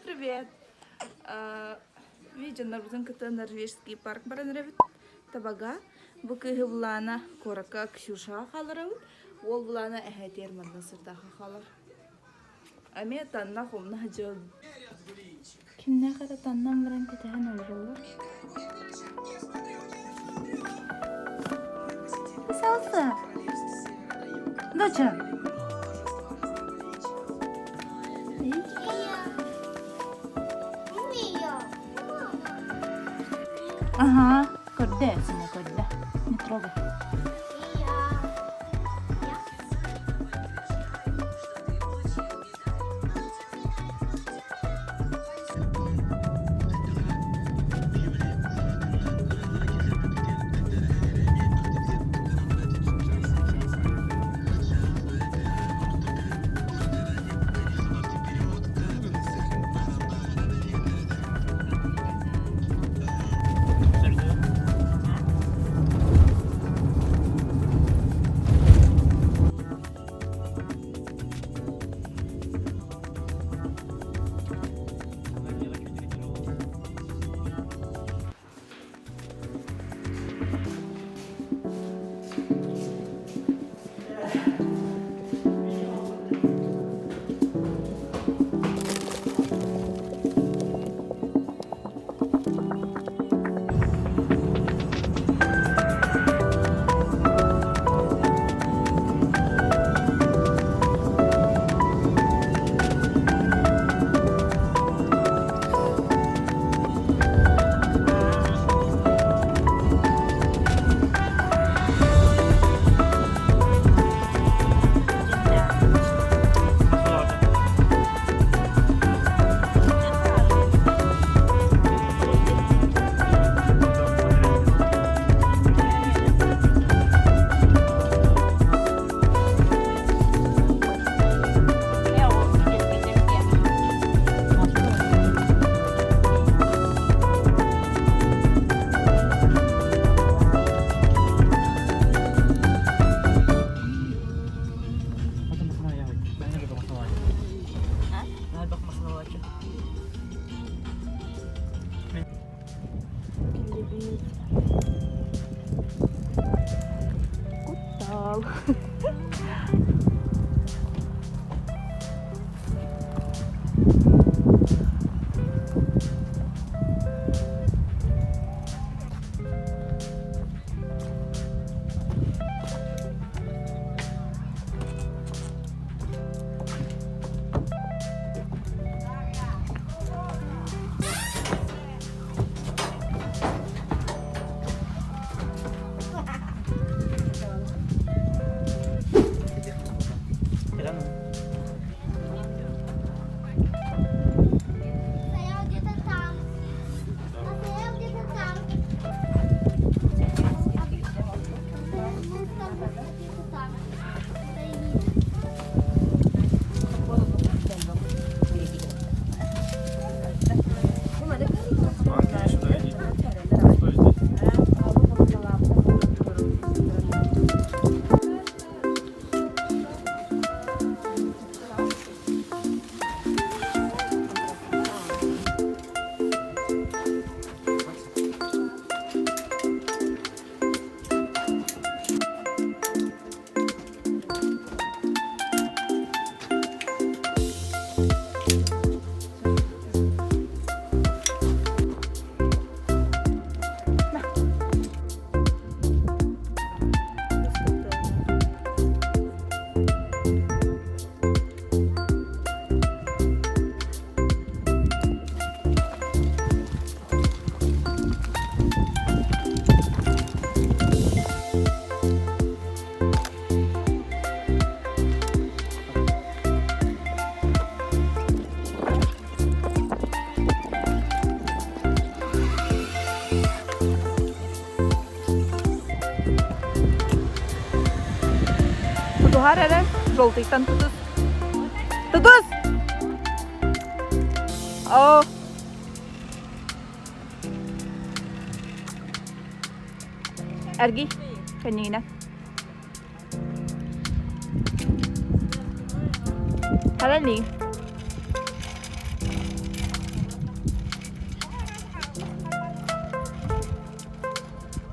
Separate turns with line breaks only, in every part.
привет! Видеонарбытын кытта Норвежский парк баран эрэбит Табага. Бу кыыһы булаана куоракка Ксюшаҕа хааларабыт. Уол булаана эһэтиэр манна сырдаха хаалар. Эмиэ танна хомна дьыл. Кимнээх эрэ таннан баран кэтэһэн олороллор. Салса! Доча! Ага, көрдө, сина көрдө. Не трогай. Киллибит. Куттал.
Стоял где-то там. А стоял где-то там. Где-то там.
Тутуһар эрэ, желтыйтан тутус. Тутус! Оо. Эргий, кэннигинэн. Ханан.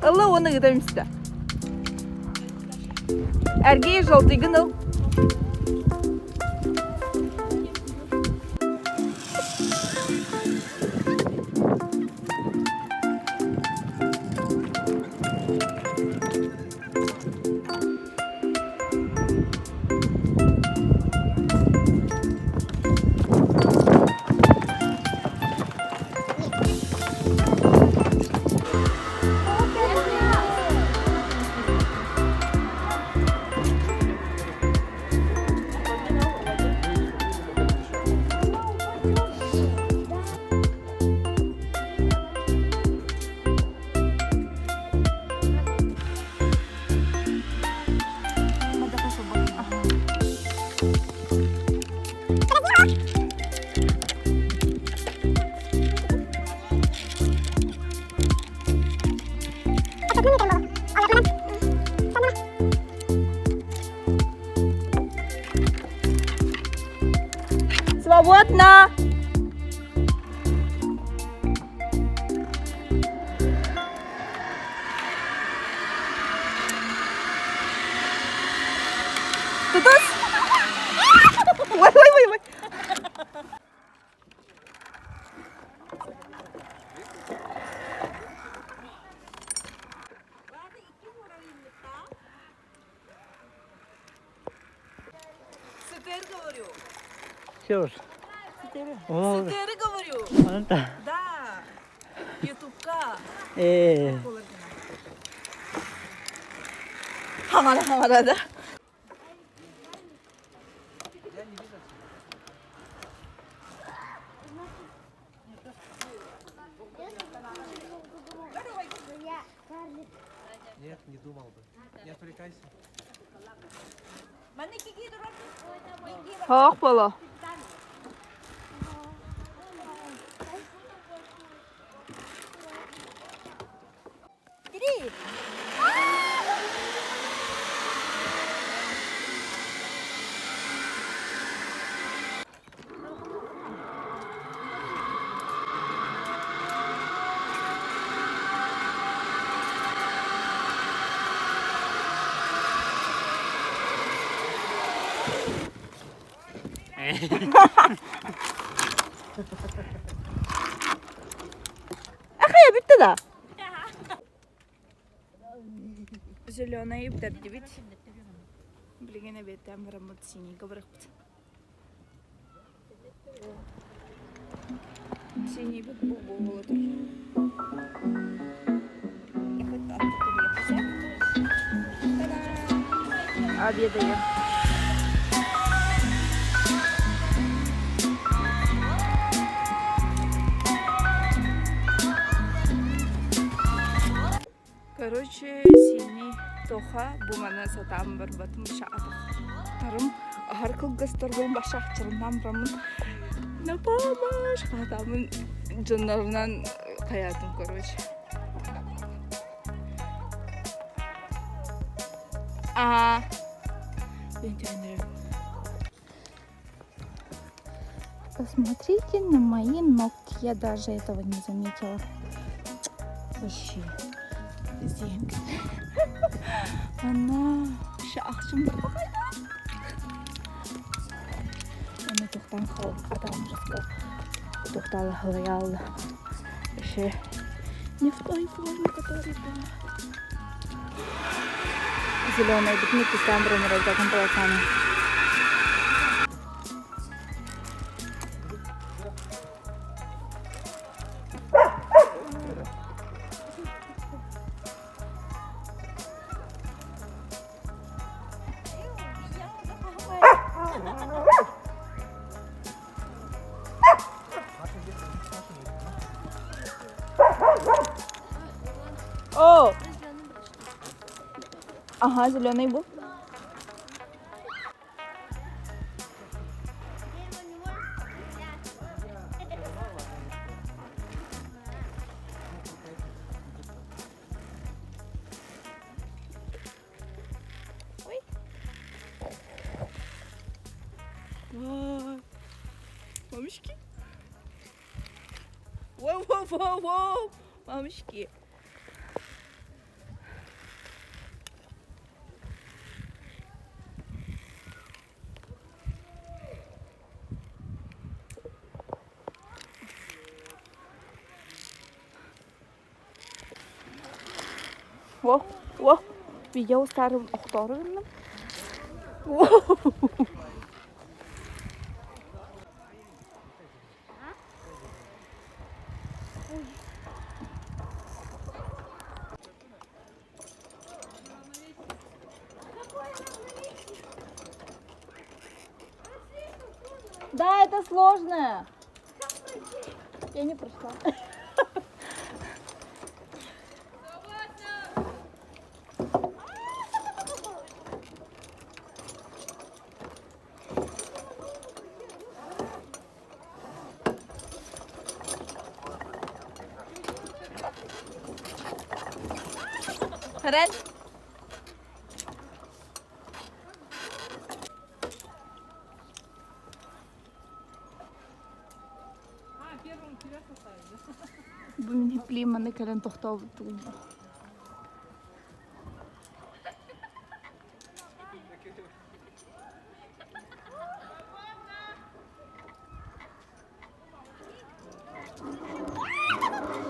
Ылла уонна ыытам истэ. Эргий желтыйгын ыл. Свободно! Тутус! Ой, ой, ой, ой. Сытыр говорю.
Все уж. О,
Сытыры говорю.
онон
Да. Ютубка.
Э,
Хамара хамара да.
Я карлик.
Нет, не думал бы. Не отвлекайся.
Хоох боло. Ахая бүтте да. Зеленый бүтэрдибит. Билигин эбиэттээн бараммыт синийгэ барыахпыт. Синийбит бу буола тур. Обедаем. Короче, синий Тоха бу маны сатаан барбатым атахтарым аһар кылгастарбын башахчарынан бараммын на помощь хаатаамын дьоннорунан хайаатым короче. А Посмотрите на мои ногти. Я даже этого не заметила. Вообще. Зенк. Она шахшым Оны тохтан атам тохтала халаял. Вообще не в той форме, которая была. Зеленая битник кистамбры мурайдагын полосаны. О! Ага, зеленый был. Ой. Вау. Мамочки. Воу-воу-воу-воу. Мамочки. Во, во, видео старым охтору гынным. Да, это сложно. Я не прошла. Рен. Бу мин плиманы кэлэн тохтообуттугум.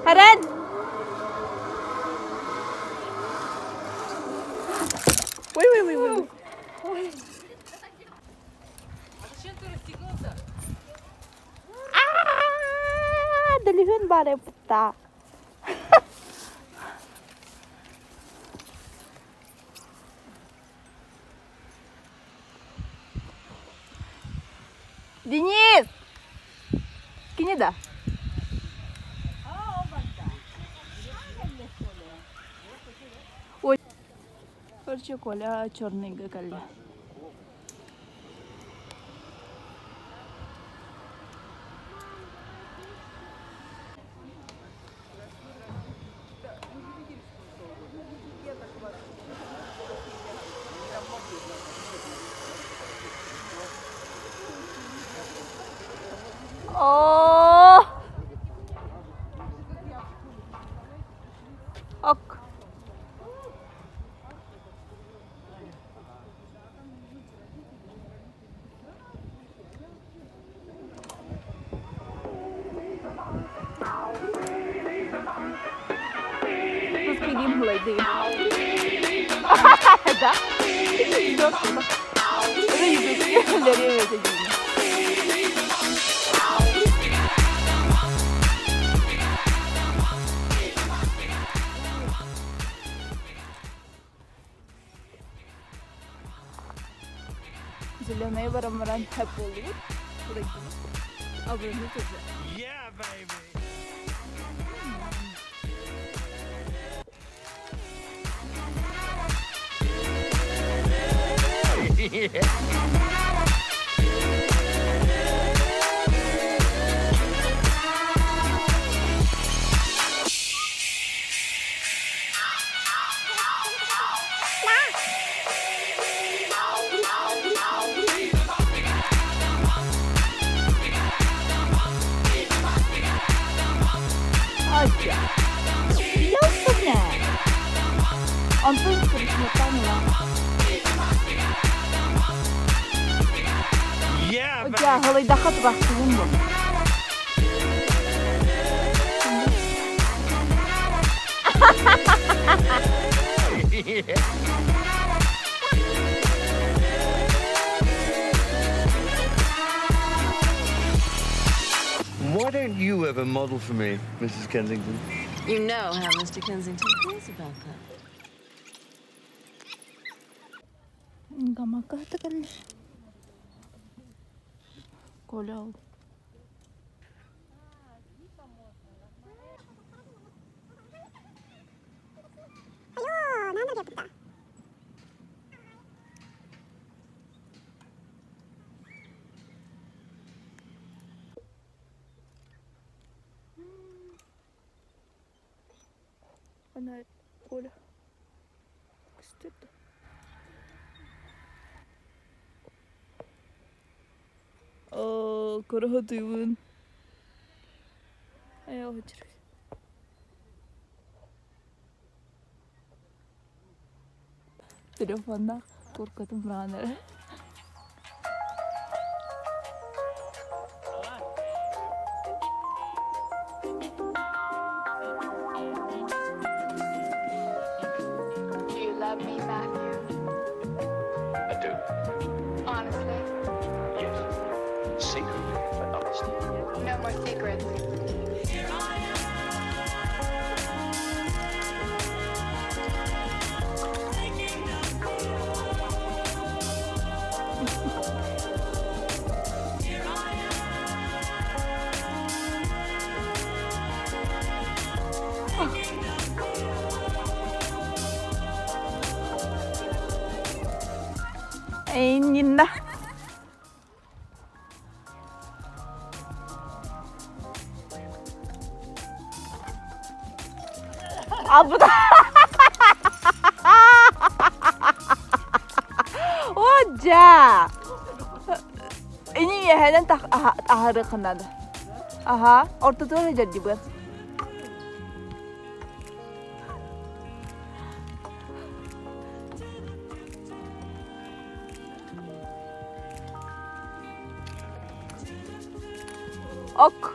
Харан! Ой, ой, ой, ой. Ой.
А зачем ты расстегнулся?
Аа, дөлүһүөн баара путта. Денис! Кини да? Ой. Короче, Коля черный кэллэ. Оо! Ок. Русский гимн лайды. Да? Зеленая баран баран хэп буоллубут. Улайдыбыт. Абырыны тоже.
Yeah, baby!
Ача. Ясына. Онтон Кришнатанла.
Yeah, baby!
Дьэ, халыйдахха турахтыгын бу.
Why don't you ever model for me, Mrs. Kensington?
You know how Mr. Kensington feels about that.
Гамакка кэллэ. Коля ол. Ана Коля. Көстөр да. Оо, көрө сатыыбын. Айа очер. Телефоннаах куркатын быраҕан эрэ.
more secrets.
Иннинна. Абыта. О, дьэ! Ини үөһэнэн аһарыаххын Аха, ортотугар сылдьар дии Ок.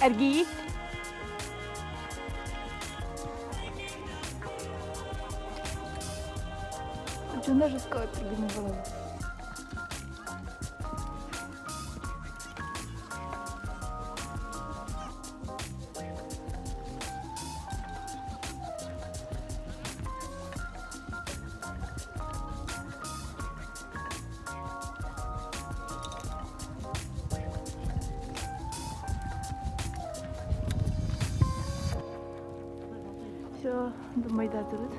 Эргийик. Дьоно жестко придумывала. Все, думайдатыбыт.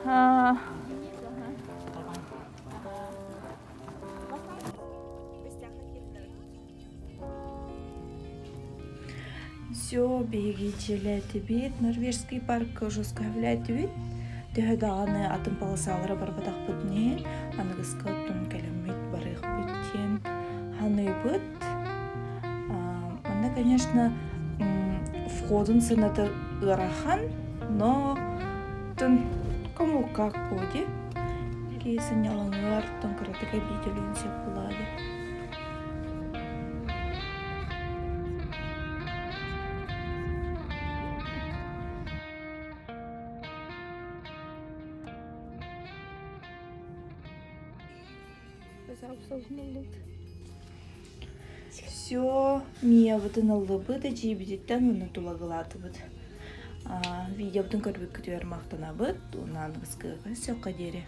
А. Все, биһиги дьиэлээтибит, Норвежский паркка жесткоһүлээтибит. Төһө даҕаны атын полосалара барбатахпыт иһин, аныгыска оттон кэлэммит барыахпыт диэн саныыбыт. Манна, конечно, входун сыаната ыарахан, но кому как буолуо Киһи сынньалаҥыгар оттон кыратык эбии төлүөн сөп буолаады. Все, Миябытын ыллыбыт, эдьиийбититтэн уонна тулагылаатыбыт. Видеобытын көрбүккүтүгэр махтанабыт уонна аныгыскыга сөпкө диэри.